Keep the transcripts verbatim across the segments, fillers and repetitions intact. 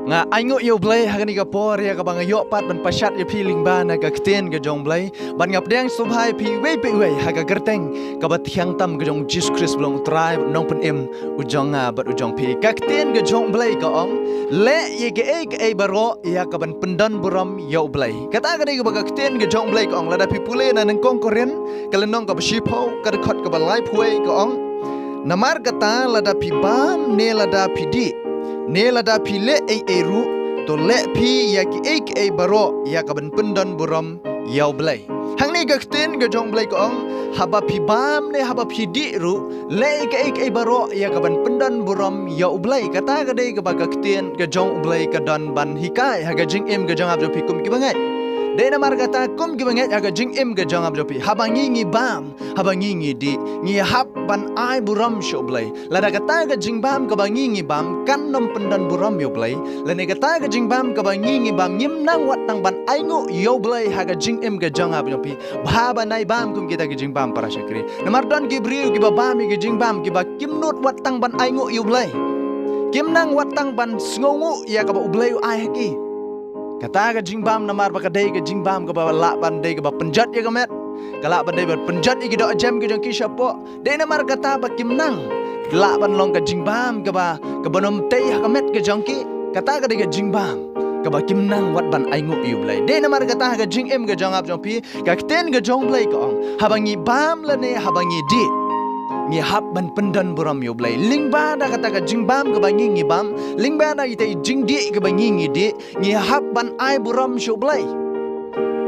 Nga ainguh ïa U Blei ha kane ka por ïa kaba nga ïoh pat ban pashat ïa phi lyngba na ka ktien ka jong U Blei. Bad nga pdiang sngewbha ïa phi iwei pa iwei ha ka kyrteng kaba thiang tam ka jong U Jisu Khrist ba long U Trai bad U Nongpynim u jong nga bad u jong phi. Ka ktien ka jong U Blei ka ong, leh ïa kiei kiei baroh ïa kaban pyndon burom ïa U Blei. Kata ka dei kaba ka ktien ka jong U Blei ka ong. Lada phi pule na Nyngkong Korinth ka lynnong kaba shiphew ka dkhot kaba laiphew wei ka ong, namar kata lada phi bam ne lada phi dih ne lada phi leh ei ei ruh, to leh phi ïa kiei kiei baroh ïa kaban pyndon burom ïa U Blei. Hangne ka ktien ka jong U Blei ka ong, haba phi bam ne haba phi dih ruh, leh ïa kiei kiei baroh ïa kaban pyndon burom ïa U Blei. Kata ka dei kaba ka ktien ka jong U Blei ka don ban hikai ha ka jingim ka jong nga bad jong phi kum ki bangeit. Dei namar kata kum ki bangeit ha ka jingim ka jong nga bad jong phi, haba ngi ngi bam, haba ngi ngi dih, ngi hap ban ai burom sha U Blei. Lada kata ka jingbam kaba ngi ngi bam kan nym pyndon burom ïa U Blei, lane kata ka jingbam kaba ngi ngi bam ngim nang wat tang ban ainguh ïa U Blei ha ka jingim ka jong nga bad jong phi, bha ban ai bam kum kita ki jingbam para shakri. Namar don ki briew kiba bam ïa ki jingbam kiba kim nud wat tang ban ainguh ïa U Blei. Kim nang wat tang ban sngewnguh ïa kaba U Blei u ai ha ki. Kata ka jingbam namar ba ka dei ka jingbam kaba lah ban dei kaba pynjot ïa ka met, ka lah ban dei ban pynjot ïa ki dohjem ki jong ki shapoh. Dei namar kata ba kim nang lah ban long ka jingbam kaba, kaba nym tei ha ka met ka jong ki. Kata ka dei ka jingbam kaba kim nang wat ban ainguh ïa U Blei. Dei namar kata ha ka jingim ka jong nga bad jong phi, ka ktien ka jong U Blei ka ong, haba ngi bam lane haba ngi dih, ngi hap ban pyndon burom ïa U Blei. Lyngba da kata ka jingbam kaba ngi ngi bam, lyngba da kita ki jingdih kaba ngi ngi dih, ngi hap ban ai burom sha U Blei.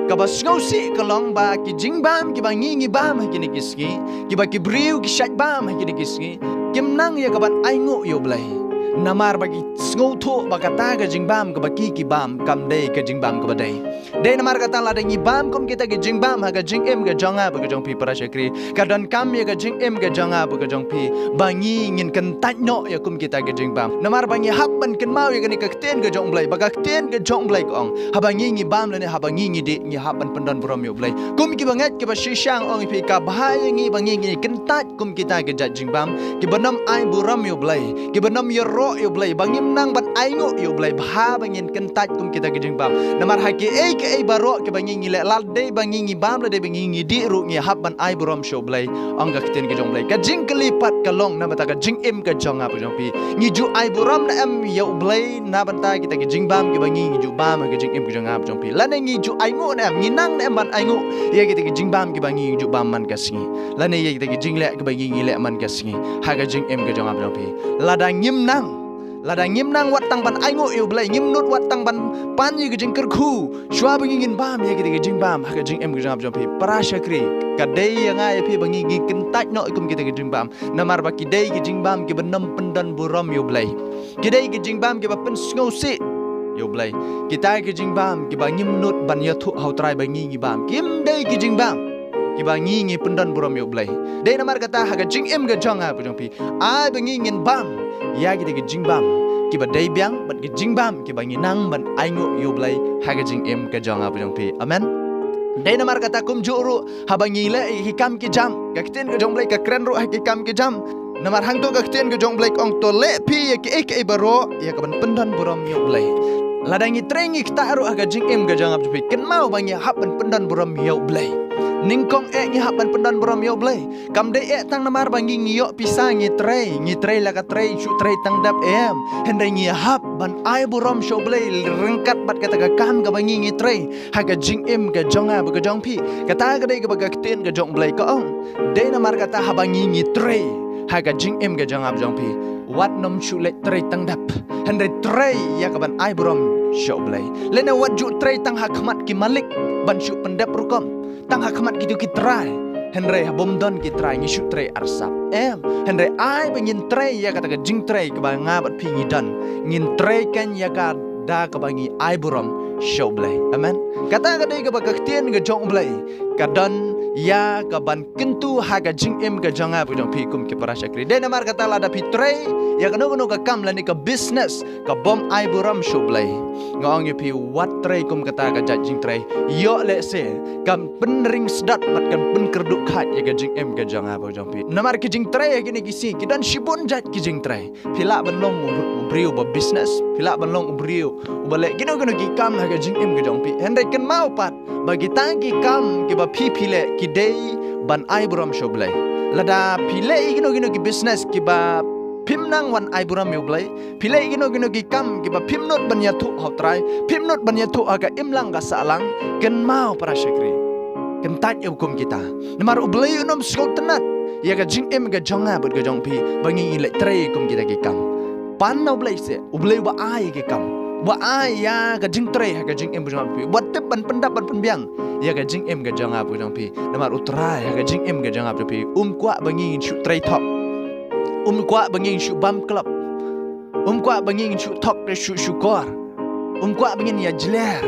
Kaba sngewsih ka long ba ki jingbam kiba ngi ngi bam ha kine ki sngi, kiba ki briew ki shait bam ha kine ki sngi, kim nang ïa kaban ainguh ïa U Blei. Namar ba ki sngewthuh ba kata ka jingbam kaba ki ki bam kam dei ka jingbam kaba dei. Dei namar kata lada ngi bam kum kita ki jingbam ha ka jingim ka jong nga bad ka jong phi para shakri, ka donkam ïa ka jingim ka jong nga bad ka jong phi ba ngi ngin kyntait noh ïa kum kita ki jingbam. Namar ba ngi hap ban kynmaw ïa kane ka ktien ka jong U Blei, ba ka ktien ka jong U Blei ka ong, haba ngi ngi bam lane haba ngi ngi dih, ngi hap ban pyndon burom ïa U Blei. Kum ki bangeit kiba shisha nga ong ïa phi, ka bha ïa ngi ba ngi ngi kyntait kum kita ki jait jingbam kiba nym ai burom ïa U Blei, kiba nym ïaroh ïa U Blei, ba ngim nang ban ainguh ïa U Blei. Bha ba ngin kyntait kum kita ki jingbam. Namar ha kiei kiei baroh kiba ngi ngi leh, la dei ba ngi ngi bam, la dei ba ngi ngi dih ruh, ngi hap ban ai burom sha U Blei. Ong ka ktien ka jong U Blei. Ka jingkylli pat ka long na bynta ka jingim ka jong nga bad jong phi, ngi ju ai burom ne em ïa U Blei na bynta kita ki jingbam kiba ngi ngi ju bam ha ka jingim ka jong nga bad jong phi? Lane ngi ju ainguh ne em, ngi nang ne em ban ainguh ïa kita ki jingbam kiba ngi ngi ju bam man ka sngi, lane ïa kita ki jingleh kiba ngi ngi leh man ka sngi ha ka jingim ka jong nga bad jong phi? Lada ngim nang, lada ngim nang wat tang ban ainguh ïa U Blei, ngim nud wat tang ban pan ïa ka jingkyrkhu shuwa ba ngi ngin bam ïa kita ki jingbam ha ka jingim ka jong nga bad jong phi, para shakri, ka dei ïa nga ïa phi ba ngi ngi kyntait noh kum kita ki jingbam. Namar ba ki dei ki jingbam kiba nym pyndon burom ïa U Blei. Ki dei ki jingbam kiba pynsngewsih ïa U Blei. Kita ki jingbam kiba ngim nud ban ïathuh ha U Trai ba ngi ngi bam, kim dei ki jingbam kiba ngi ngi pyndon burom ïa U Blei. Dei namar kata ha ka jingim ka jong nga bad jong phi, ai ba ngi ngin bam ïa kita ki jingbam kiba dei biang bad ki jingbam kiba ngi nang ban ainguh ïa U Blei ha ka jingim ka jong nga bad jong phi. Amen. Dei namar kata kumjuh ruh haba ngi leh ïa ki kam ki jam, ka ktien ka jong U Blei ka kren ruh ha ki kam ki jam. Namar hangto ka ktien ka jong U Blei ka ong, to leh phi ïa kiei kiei baroh ïa kaban pyndon burom ïa U Blei. Lada ngi trei ngi ktah ruh ha ka jingim ka jong nga bad jong phi, kynmaw ba ngi hap ban pyndon burom ïa U Blei. Nyngkong eh ngi hap ban pyndon burom ïa U Blei. Kam dei eh tang namar ba ngi ngi ïoh pisa ngi trei, ngi trei la ka trei, shu trei tang dep, em. Hynrei ngi hap ban ai burom sha U Blei ryngkat bad kata ka kam kaba ngi ngi trei ha ka jingim ka jong nga bad ka jong phi. Kata ka dei kaba ka ktien ka jong U Blei ka ong. Dei namar kata haba ngi ngi trei ha ka jingim ka jong nga bad jong phi, wat nym shu leit trei tang dep, hynrei trei ïa kaban ai burom sha U Blei. Lane wat ju trei tang ha khmat ki malik ban shu pyndep rukom, tang ha khmat kito ki trai. Hynrei ha bym don ki trai ngi shu trei arsap, em. Hynrei ai ba ngin trei ïa kata ka jingtrei kaba nga bad phi ngi don, ngin trei kein ïa ka da kaba ngi ai burom sha U Blei. Amen. Kata ka dei kaba ka ktien ka jong U Blei ka don ïa ka ban kyntu ha ka jingim ka jong nga bad jong phi kum ki para shakri. Dei namar kata lada phi trei ïa kano kano ka kam lane ka business ka bym ai burom sha U Blei, nga ong ïa phi wat trei kum kata ka jait jingtrei. Ïoh lehse kan pynring sdat bad kan pynkyrduh khat ïa ka jingim ka jong nga bad jong phi. Namar ki jingtrei ha kine ki sngi ki don shibun jait ki jingtrei. Phi lah ban long u br-, u briew ba business, phi lah ban long u briew uba leh kino kino ki kam ha ka jingim ka jong phi. Hynrei kynmaw pat ba kita ki kam kiba phi phi leh ki dei ban ai burom sha U Blei. Lada phi leh kino kino ki business kiba phim nang ban ai burom ïa U Blei, phi leh kino kino ki kam kiba phim nud ban ïathuh ha U Trai, phim nud ban ïathuh ha ka imlang ka sahlang, kynmaw para shakri, kyntait ïa u kum kita. Namar U Blei un ym sngewtynnat ïa ka jingim ka jong nga bad ka jong phi ba ngi leh trei kum kita ki kam. Pan na U Blei seh, U Blei uba ai ki kam, uba ai ïa ka jingtrei ha ka jingim ka jong nga bad phi, uba tip ban pyndap ban pynbiang ïa ka jingim ka jong nga bad ka jong phi. Namar U Trai ha ka jingim ka jong nga bad jong phi um kwah ba ngi shu trei thok, um kwah ba ngi shu bam klop, um kwah ba ngi shu thok shu shukor, um kwah ba ngin ïa jler.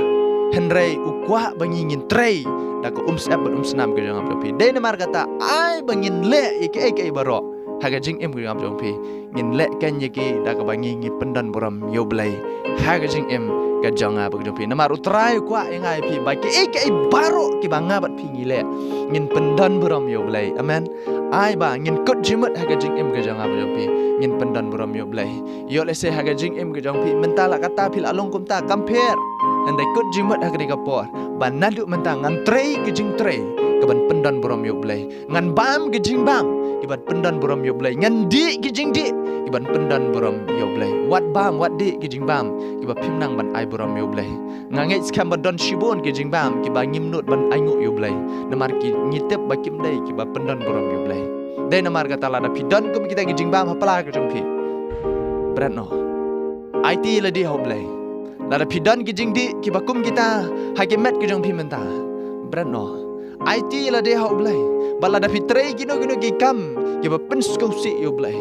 Hynrei u kwah ba ngi ngin trei da ka umsyep bad umsnam ka jong nga bad jong phi. Dei namar kata ai ba ngin leh ïa kiei kiei baroh ha ka jingim ka jong nga bad jong phi, ngin leh kein ïa ki da kaba ngi ngi pyndon burom ïa U Blei ha ka jingim ka jong nga bad ka jong phi. Namar U Trai u kwah ïa nga ïa phi ba kiei kiei baroh kiba nga bad phi ngi leh ngin pyndon burom ïa U Blei. Amen. Ai ba ngin kut jingmut ha ka jingim ka jong nga bad jong phi, ngin pyndon burom ïa U Blei. Ïoh lehse ha ka jingim ka jong phi mynta la kata phi la long kumta kam pher. Hynrei kut jingmut ha kane ka por ba naduh mynta ngan trei ka jingtrei kaban pyndon burom ïa U Blei. Ngan bam ka jingbam kiban pyndon burom ïa U Blei. Ngan dih ka jingdih kiban pyndon burom ïa U Blei. Wat bam wat dih ka jingbam kiba phim nang ban ai burom ïa U Blei. Nga ngeit skhem ba don shibun ka jingbam kiba ngim nud ban ainguh ïa U Blei. Namar ki ngi tip ba kim dei kiba pyndon burom ïa U Blei. Dei namar kata lada phi don kum kita ka jingbam ha pla ka jong phi, bret noh. Aiti lade ha U Blei. Lada phi don ki jingdih kiba kum kita ha ki met ka jong phi mynta, bret noh. Aiti lade ha U Blei. Bad lada phi trei kino kino ki kam kiba pynsngewsih ïa U Blei,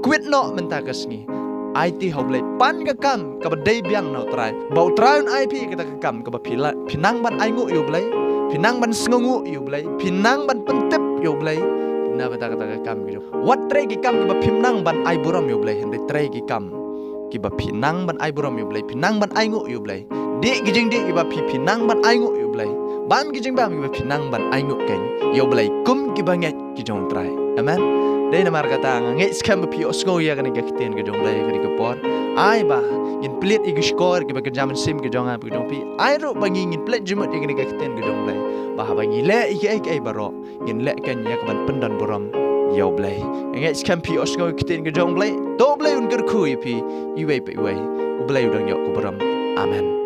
kwit noh mynta ka sngi. Aiti ha U Blei, pan ka kam kaba dei biang na U Trai, ba U Trai un ai phi kata ka kam kaba phi la, phi nang ban ainguh ïa U Blei, phi nang ban sngewnguh ïa U Blei, phi nang ban pyntip ïa U Blei. Na bynta kata ka kam ki jong, wat trei ki kam kiba phim nang ban ai burom ïa U Blei, hynrei trei ki kam kiba phi nang ban ai burom ïa U Blei, phi nang ban ainguh ïa U Blei. Dih ki jingdih kiba phi phi nang ban ainguh ïa U Blei. Bam ki jingbam kiba phi nang ban ainguh kein ïa U Blei kum kiba ngeit ki jong U Trai. Amen. Dei namar kata nga ngeit skhem ba phi ïohsngew ïa kane ka ktien ka jong U Blei ha kane ka por. Ai ba ngin plie ïa ki shkor kiba kynja mynsiem ki jong nga bad ki jong phi. Ai ruh ba ngi ngin plie jingmut ïa kane ka ktien ka jong U Blei, ba haba ngi leh ïa kiei kiei baroh ngin leh kein ïa kaban pyndon burom ïa U Blei. Nga ngeit skhem phi ïohsngew ïa ka ktien ka jong U Blei. To U Blei un kyrkhu ïa phi iwei pa iwei. U Blei u dang ïoh ka burom. Amen.